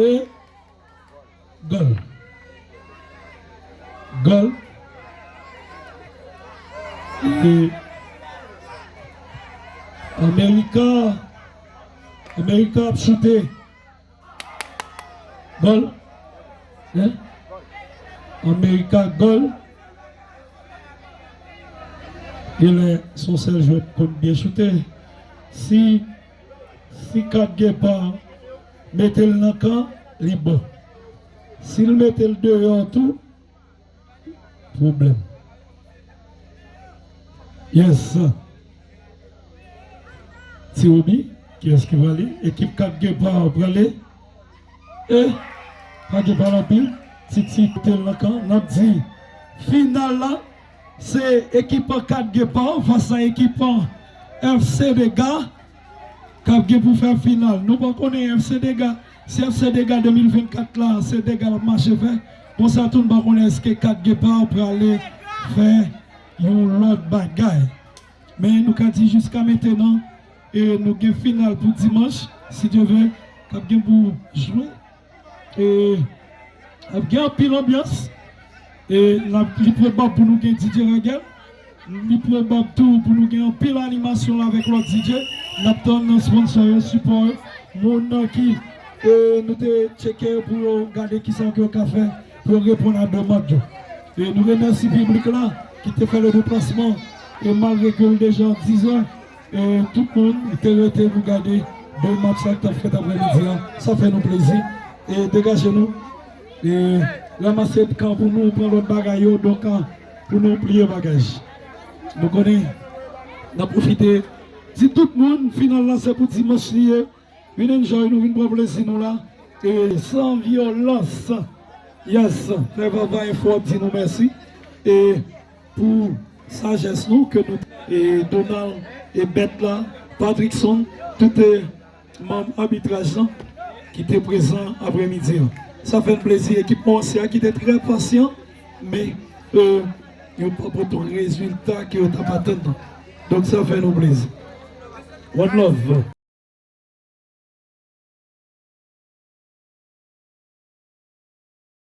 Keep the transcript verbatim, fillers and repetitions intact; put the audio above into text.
E gòl. Gòl. E Amerika. Amerika ap choute. Gòl. Hein? Amerika, gòl. Genlè se yon sèl jwè k konn byen choute. Si, si Kat Gepa mete l nan kan, li bon. Si l mete l deyò tou, pwoblèm. Yes. Ti Robi, kiyès ki prale? Ekip Kat Gepa prale. E, pa gen pale anpil. Titi te nan kan. N ap di, final la, se ekip Kat Gepa fas a ekip F C Dega k ap gen pou fè final. Nou pa konnen F C Dega. Si F C Dega de mil vennkat la, se Dega l ap mache fè, konsa tou nou pa konnen èske Kat Gepa prale fè yon lòt bagay. Men nou ka di jiska mentenan, e nou gen final pou dimanch, si Dye vle, k ap gen pou jwe. E ap gen anpil anbyans. E n ap, li pwobab pou nou gen D J Reggae. Li pwobab tou pou nou gen anpil animasyon la avèk lòt D J. N ap tann nan sponsò yo, sipò yo. Moun nan ki, e, nou te tcheke yo pou yo gade kisa ke yo ka fè pou yo reponn a demann yo. E nou remèsye piblik la ki te fè le deplasman. E malgre ke l deja dizè, e tout moun te rete pou gade de match sa k t ap fèt aprèmidi an. Sa fè nou plezi. E degaje nou. E ranmase kan pou nou pran lòt bagay yo. Donk, an, pou nou pliye bagaj. Nou konnen, n ap pwofite di tout moun, final la se pou dimanch li ye. Vin enjoy nou, vin pran plezi nou la. E san vyolans. Yes, fè Vava Enfo ap di nou mèsi. E pou sajès nou ke nou, e Donald, e Bèt la, Patrickson, tout, e manm abitraj lan ki te prezan aprèmidi an. Sa fè n plezi, ekip Mawòse a ki te trè pasyan, men, e, yo pa pote yon rezilta ke yo t ap atann nan. Donk sa fè nou plezi. One love.